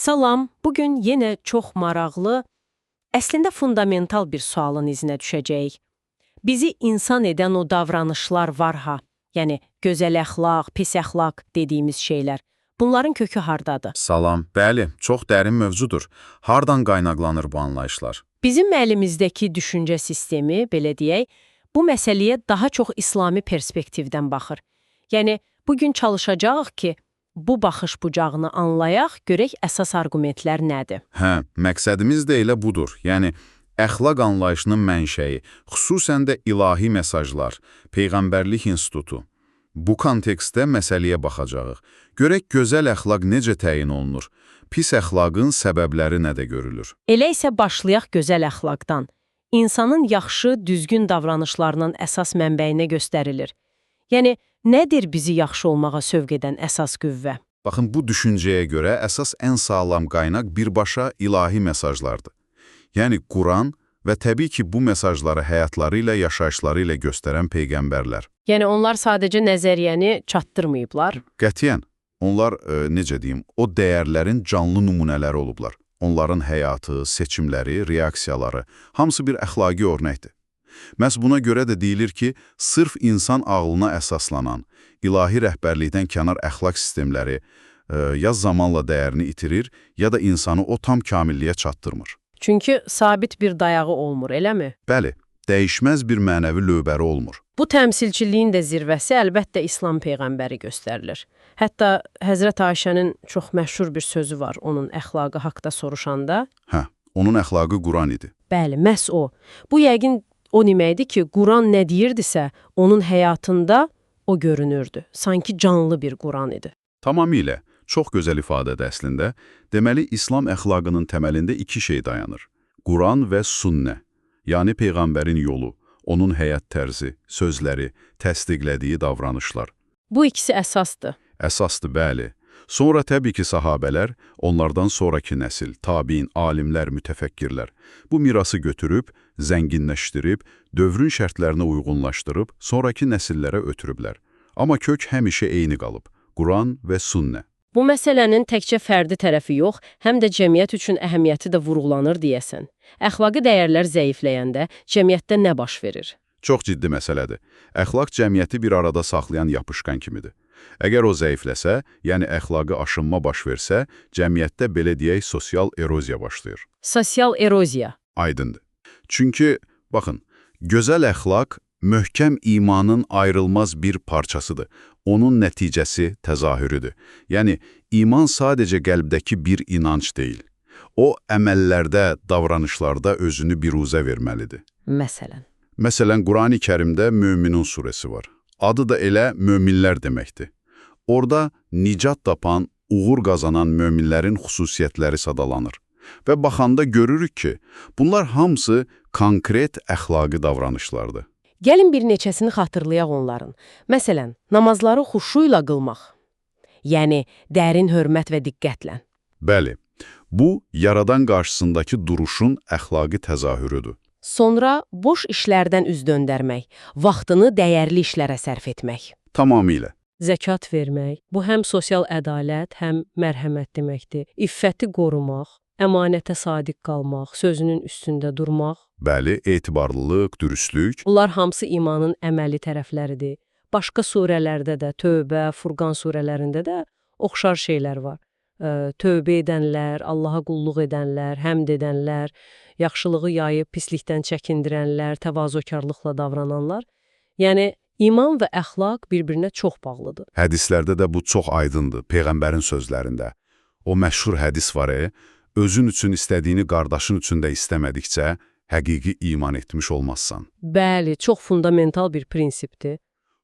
Salam, bugün yenə çox maraqlı, əslində fundamental bir sualın izinə düşəcəyik. Bizi insan edən o davranışlar var ha, yəni gözəl əxlaq, pis əxlaq dediyimiz şeylər. Bunların kökü hardadır? Salam. Bəli, çox dərin mövzudur. Hardan qaynaqlanır bu anlayışlar? Bizim əlimizdəki düşüncə sistemi, belə deyək, bu məsələyə daha çox İslami perspektivdən baxır. Yəni, bugün çalışacağıq ki, bu baxış bucağını anlayaq, görək əsas arqumentlər nədir? Hə, məqsədimiz də elə budur. Yəni, əxlaq anlayışının mənşəyi, xüsusən də ilahi mesajlar, Peyğəmbərlik institutu. Bu kontekstdə məsələyə baxacağıq. Görək gözəl əxlaq necə təyin olunur? Pis əxlaqın səbəbləri nədə görülür? Elə isə başlayaq gözəl əxlaqdan. İnsanın yaxşı, düzgün davranışlarının əsas mənbəyinə göstərilir. Yəni, nədir bizi yaxşı olmağa sövq edən əsas qüvvə? Baxın, bu düşüncəyə görə əsas ən sağlam qaynaq birbaşa ilahi mesajlardır. Yəni Quran və təbii ki, bu mesajları həyatları ilə, yaşayışları ilə göstərən peyğəmbərlər. Yəni, onlar sadəcə nəzəriyyəni çatdırmayıblar. Qətiyyən, onlar, necə deyim, o dəyərlərin canlı nümunələri olublar. Onların həyatı, seçimləri, reaksiyaları, hamısı bir əxlaqi örnəkdir. Məhz buna görə də deyilir ki, sırf insan ağlına əsaslanan, ilahi rəhbərlikdən kənar əxlaq sistemləri ya zamanla dəyərini itirir, ya da insanı o tam kamilliyə çatdırmır. Çünki sabit bir dayağı olmur, eləmi? Bəli, dəyişməz bir mənəvi lövbəri olmur. Bu təmsilçiliyin də zirvəsi əlbəttə İslam peyğəmbəri göstərilir. Hətta Həzrət Ayşənin çox məşhur bir sözü var onun əxlaqı haqda soruşanda. Hə, onun əxlaqı Quran idi. Bəli, məhz o. Bu yəqin o deməkdir ki, Quran nə deyirdisə, onun həyatında o görünürdü. Sanki canlı bir Quran idi. Tamamilə, çox gözəl ifadədir əslində. Deməli, İslam əxlaqının təməlində iki şey dayanır. Quran və sünnə, yəni Peyğəmbərin yolu, onun həyat tərzi, sözləri, təsdiqlədiyi davranışlar. Bu ikisi əsasdır. Əsasdır, bəli. Sonra təbii ki, sahabələr, onlardan sonraki nəsil, tabiin, alimlər, mütəfəkkirlər bu mirası götürüb, zənginləşdirib, dövrün şərtlərinə uyğunlaşdırıb, sonraki nəsillərə ötürüblər. Amma kök həmişə eyni qalıb: Quran və sünnə. Bu məsələnin təkcə fərdi tərəfi yox, həm də cəmiyyət üçün əhəmiyyəti də vurğulanır deyəsən. Əxlaqi dəyərlər zəifləyəndə cəmiyyətdə nə baş verir? Çox ciddi məsələdir. Əxlaq cəmiyyəti bir arada saxlayan yapışqan kimidir. Əgər o zəifləsə, yəni əxlaqi aşınma baş versə, cəmiyyətdə belə deyək sosial eroziya başlayır. Sosial eroziya. Aydındır. Çünki, baxın, gözəl əxlaq möhkəm imanın ayrılmaz bir parçasıdır. Onun nəticəsi, təzahürüdür. Yəni, iman sadəcə qəlbdəki bir inanc deyil. O, əməllərdə, davranışlarda özünü biruzə verməlidir. Məsələn. Məsələn, Qurani Kərimdə Möminun surəsi var. Adı da elə möminlər deməkdir. Orada nicat tapan, uğur qazanan möminlərin xüsusiyyətləri sadalanır. Və baxanda görürük ki, bunlar hamısı konkret əxlaqi davranışlardır. Gəlin bir neçəsini xatırlayaq onların. Məsələn, namazları xuşuyla qılmaq. Yəni, dərin hörmət və diqqətlə. Bəli, bu, Yaradan qarşısındakı duruşun əxlaqi təzahürüdür. Sonra boş işlərdən üz döndərmək, vaxtını dəyərli işlərə sərf etmək. Tamamilə. Zəkat vermək, bu həm sosial ədalət, həm mərhəmət deməkdir. İffəti qorumaq, əmanətə sadiq qalmaq, sözünün üstündə durmaq. Bəli, etibarlılıq, dürüstlük. Bunlar hamısı imanın əməli tərəfləridir. Başqa surələrdə də, Tövbə, Furqan surələrində də oxşar şeylər var. Tövbə edənlər, Allaha qulluq edənlər, həmd edənlər, yaxşılığı yayıb pislikdən çəkindirənlər, təvazökarlıqla davrananlar. Yəni, iman və əxlaq bir-birinə çox bağlıdır. Hədislərdə də bu çox aydındır, Peyğəmbərin sözlərində. O məşhur hədis var, özün üçün istədiyini qardaşın üçün də istəmədikcə həqiqi iman etmiş olmazsan. Bəli, çox fundamental bir prinsipdir.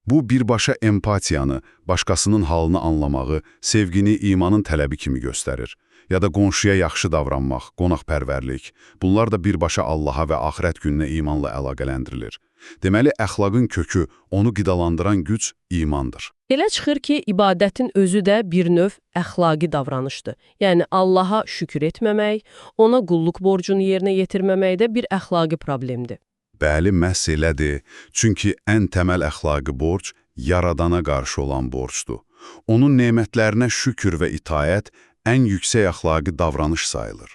Bu, birbaşa empatiyanı, başqasının halını anlamağı, sevgini imanın tələbi kimi göstərir. Ya da qonşuya yaxşı davranmaq, qonaqpərvərlik. Bunlar da birbaşa Allaha və axirət gününə imanla əlaqələndirilir. Deməli, əxlaqın kökü, onu qidalandıran güc imandır. Elə çıxır ki, ibadətin özü də bir növ əxlaqi davranışdır. Yəni Allaha şükür etməmək, ona qulluq borcunu yerinə yetirməmək də bir əxlaqi problemdir. Bəli, məhz elədir. Çünki ən təməl əxlaqi borc Yaradana qarşı olan borcdur. Onun nemətlərinə şükür və itaət ən yüksək əxlaqi davranış sayılır.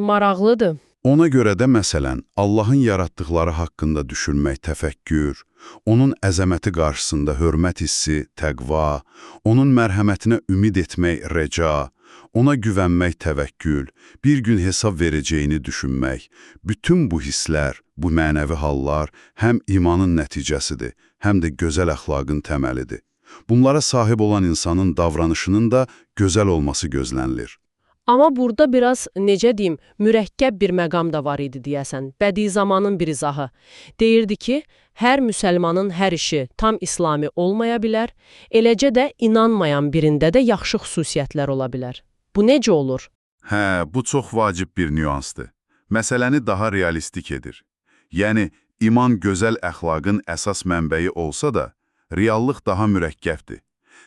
Maraqlıdır. Ona görə də məsələn, Allahın yaratdıqları haqqında düşünmək təfəkkür, onun əzəməti qarşısında hörmət hissi, təqva, onun mərhəmətinə ümid etmək rəca, ona güvənmək təvəkkül, bir gün hesab verəcəyini düşünmək, bütün bu hisslər, bu mənəvi hallar həm imanın nəticəsidir, həm də gözəl əxlaqın təməlidir. Bunlara sahib olan insanın davranışının da gözəl olması gözlənilir. Amma burada biraz, necə deyim, mürəkkəb bir məqam da var idi deyəsən. Bədii bir izahı. Deyirdi ki, hər müsəlmanın hər işi tam İslami olmaya bilər, eləcə də inanmayan birində də yaxşı xüsusiyyətlər ola bilər. Bu necə olur? Hə, bu çox vacib bir nüansdır. Məsələni daha realistik edir. Yəni, iman gözəl əxlaqın əsas mənbəyi olsa da, reallıq daha mürəkkəbdir.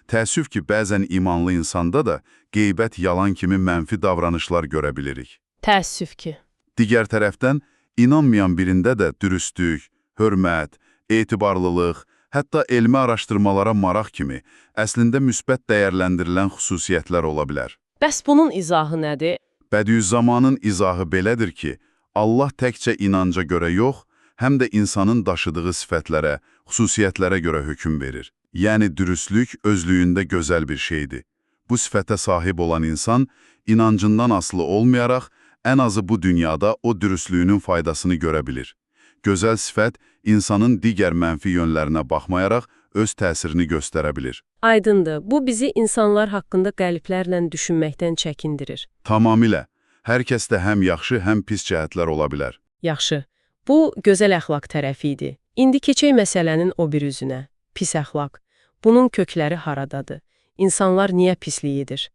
Təəssüf ki, bəzən imanlı insanda da qeybət, yalan kimi mənfi davranışlar görə bilirik. Təəssüf ki. Digər tərəfdən, inanmayan birində də dürüstlük, hörmət, etibarlılıq, hətta elmi araşdırmalara maraq kimi əslində müsbət dəyərləndirilən xüsusiyyətlər ola bilər. Bəs bunun izahı nədir? Bədüzzamanın izahı belədir ki, Allah təkcə inanca görə yox, həm də insanın daşıdığı sifətlərə, xüsusiyyətlərə görə hökm verir. Yəni dürüstlük özlüyündə gözəl bir şeydir. Bu sifətə sahib olan insan inancından asılı olmayaraq ən azı bu dünyada o dürüstlüyünün faydasını görə bilir. Gözəl sifət insanın digər mənfi yönlərinə baxmayaraq öz təsirini göstərə bilir. Aydındır. Bu bizi insanlar haqqında qəliblərlə düşünməkdən çəkindirir. Tamamilə. Hər kəsdə həm yaxşı, həm pis cəhətlər ola bilər. Yaxşı. Bu gözəl əxlaq tərəfi idi. İndi keçək məsələnin o bir üzünə. Pis əxlaq. Bunun kökləri haradadır? İnsanlar niyə pislik edir?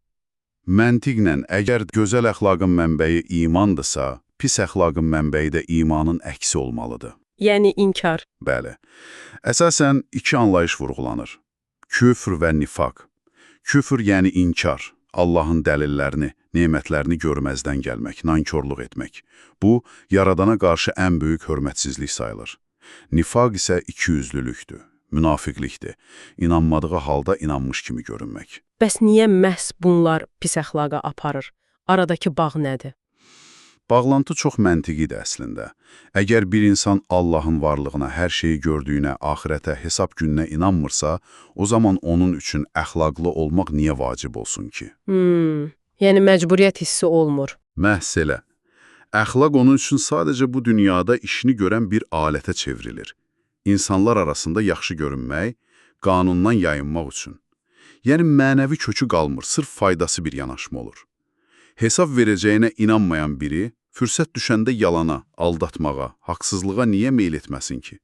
Məntiqlə, əgər gözəl əxlaqın mənbəyi imandırsa, pis əxlaqın mənbəyi də imanın əksi olmalıdır. Yəni inkar. Bəli. Əsasən iki anlayış vurğulanır. Küfr və nifaq. Küfr yəni inkar, Allahın dəlillərini, nemətlərini görməzdən gəlmək, nankorluq etmək. Bu, Yaradana qarşı ən böyük hörmətsizlik sayılır. Nifaq isə ikiyüzlülükdür, münafiqlikdir. İnanmadığı halda inanmış kimi görünmək. Bəs niyə məhz bunlar pis əxlaqa aparır? Aradakı bağ nədir? Bağlantı çox məntiqidir əslində. Əgər bir insan Allahın varlığına, hər şeyi gördüyünə, axirətə, hesab gününə inanmırsa, o zaman onun üçün əxlaqlı olmaq niyə vacib olsun ki? Yəni məcburiyyət hissi olmur. Məhz elə. Əxlaq onun üçün sadəcə bu dünyada işini görən bir alətə çevrilir. İnsanlar arasında yaxşı görünmək, qanundan yayınmaq üçün. Yəni mənəvi kökü qalmır, sırf faydası bir yanaşma olur. Hesab verəcəyinə inanmayan biri, fürsət düşəndə yalana, aldatmağa, haqsızlığa niyə meyl etməsin ki?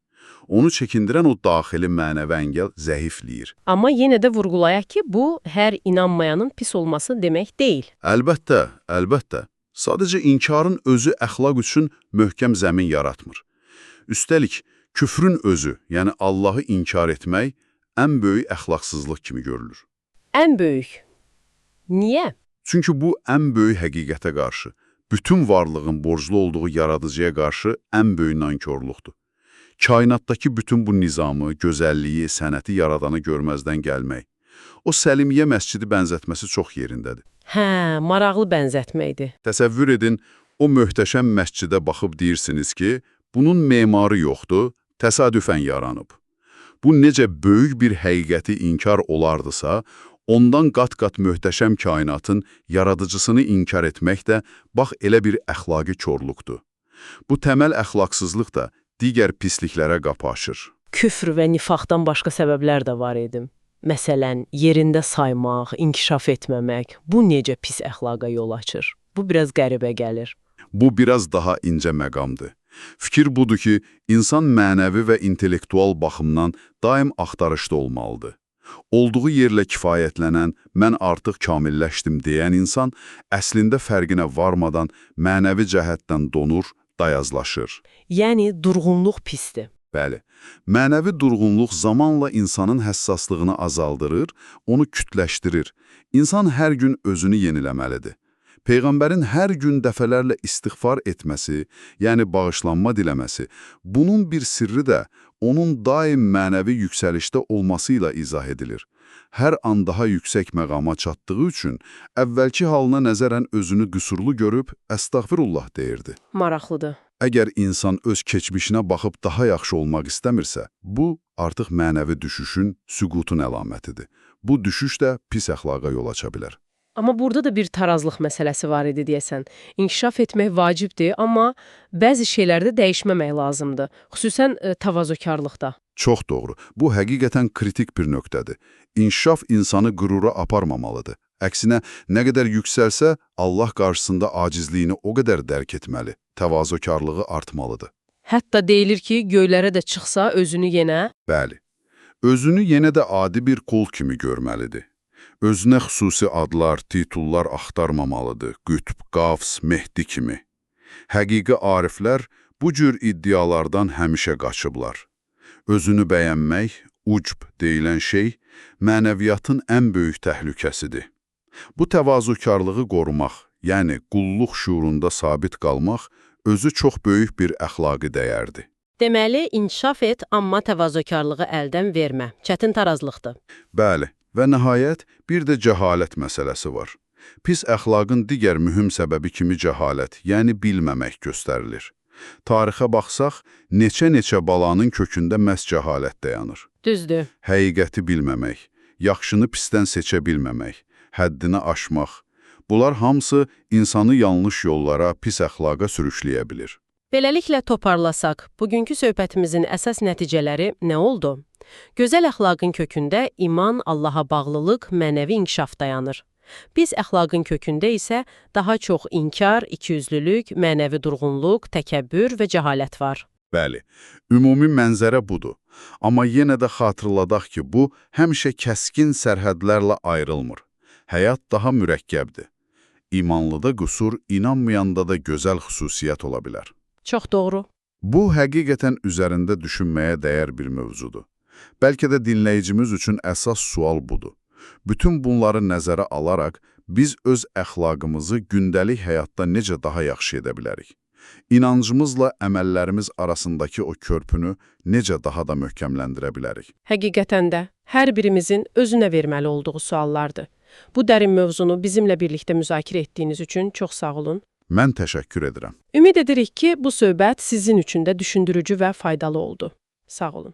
Onu çəkindirən o daxili mənəvi əngəl zəifləyir. Amma yenə də vurğulayaq ki, bu hər inanmayanın pis olması demək deyil. Əlbəttə, əlbəttə. Sadəcə inkarın özü əxlaq üçün möhkəm zəmin yaratmır. Üstəlik, küfrün özü, yəni Allahı inkar etmək, ən böyük əxlaqsızlıq kimi görülür. Ən böyük. Niyə? Çünki bu ən böyük həqiqətə qarşı, bütün varlığın borclu olduğu yaradıcıya qarşı ən böyük nankorluqdur. Kainatdakı bütün bu nizamı, gözəlliyi, sənəti yaradanı görməzdən gəlmək. O Səlimiyyə məscidi bənzətməsi çox yerindədir. Hə, maraqlı bənzətmə idi. Təsəvvür edin, o möhtəşəm məscidə baxıb deyirsiniz ki, bunun memarı yoxdur, təsadüfən yaranıb. Bu necə böyük bir həqiqəti inkar olardısa, ondan qat-qat möhtəşəm kainatın yaradıcısını inkar etmək də bax elə bir əxlaqi korluqdur. Bu təməl əxlaqsızlıq da digər pisliklərə qapı açır. Küfr və nifaqdan başqa səbəblər də var idi. Məsələn, yerində saymaq, inkişaf etməmək, bu necə pis əxlaqa yol açır? Bu biraz qəribə gəlir. Bu biraz daha incə məqamdır. Fikir budur ki, insan mənəvi və intellektual baxımdan daim axtarışda olmalıdır. Olduğu yerlə kifayətlənən, mən artıq kamilləşdim deyən insan əslində fərqinə varmadan mənəvi cəhətdən donur, dayazlaşır. Yəni durğunluq pisdir. Bəli, mənəvi durğunluq zamanla insanın həssaslığını azaldırır, onu kütləşdirir. İnsan hər gün özünü yeniləməlidir. Peyğəmbərin hər gün dəfələrlə istiğfar etməsi, yəni bağışlanma diləməsi, bunun bir sirri də onun daim mənəvi yüksəlişdə olması ilə izah edilir. hər an daha yüksək məqama çatdığı üçün əvvəlki halına nəzərən özünü qüsurlu görüb əstəğfirullah deyirdi. Maraqlıdır. Əgər insan öz keçmişinə baxıb daha yaxşı olmaq istəmirsə, bu artıq mənəvi düşüşün, süqutun əlamətidir. Bu düşüş də pis əxlaqa yol aça bilər. Amma burada da bir tarazlıq məsələsi var idi deyəsən. İnkişaf etmək vacibdir, amma bəzi şeylərdə dəyişməmək lazımdır. Xüsusən təvazökarlıqda. Çox doğru. Bu həqiqətən kritik bir nöqtədir. İnkişaf insanı qürura aparmamalıdır. Əksinə, nə qədər yüksəlsə, Allah qarşısında acizliyini o qədər dərk etməli, təvazökarlığı artmalıdır. Hətta deyilir ki, göylərə də çıxsa özünü yenə Bəli. Özünü yenə də adi bir qul kimi görməlidir. Özünə xüsusi adlar, titullar axtarmamalıdır. Qütb, Qavs, Mehdi kimi. Həqiqi ariflər bu cür iddialardan həmişə qaçıblar. Özünü bəyənmək, ucb deyilən şey, mənəviyyatın ən böyük təhlükəsidir. Bu təvazökarlığı qorumaq, yəni qulluq şüurunda sabit qalmaq, özü çox böyük bir əxlaqi dəyərdir. Deməli, inkişaf et, amma təvazökarlığı əldən vermə. Çətin tarazlıqdır. Bəli, və nəhayət bir də cəhalət məsələsi var. Pis əxlaqın digər mühüm səbəbi kimi cəhalət, yəni bilməmək göstərilir. Tarixə baxsaq, neçə-neçə balanın kökündə məhz cəhalət dayanır. Düzdür. Həqiqəti bilməmək, yaxşını pisdən seçə bilməmək, həddini aşmaq. Bunlar hamısı insanı yanlış yollara, pis əxlaqa sürükləyə bilir. Beləliklə toparlasaq, bugünkü söhbətimizin əsas nəticələri nə oldu? Gözəl əxlaqın kökündə iman, Allaha bağlılıq, mənəvi inkişaf dayanır. Pis əxlaqın kökündə isə daha çox inkar, ikiyüzlülük, mənəvi durğunluq, təkəbbür və cəhalət var. Bəli, ümumi mənzərə budur. Amma yenə də xatırladaq ki, bu həmişə kəskin sərhədlərlə ayrılmır. Həyat daha mürəkkəbdir. İmanlıda qüsur, inanmayanda da gözəl xüsusiyyət ola bilər. Çox doğru. Bu, həqiqətən üzərində düşünməyə dəyər bir mövzudur. Bəlkə də dinləyicimiz üçün əsas sual budur. Bütün bunları nəzərə alaraq biz öz əxlaqımızı gündəlik həyatda necə daha yaxşı edə bilərik? İnancımızla əməllərimiz arasındakı o körpünü necə daha da möhkəmləndirə bilərik? Həqiqətən də hər birimizin özünə verməli olduğu suallardır. Bu dərin mövzunu bizimlə birlikdə müzakirə etdiyiniz üçün çox sağ olun. Mən təşəkkür edirəm. Ümid edirik ki, bu söhbət sizin üçün də düşündürücü və faydalı oldu. Sağ olun.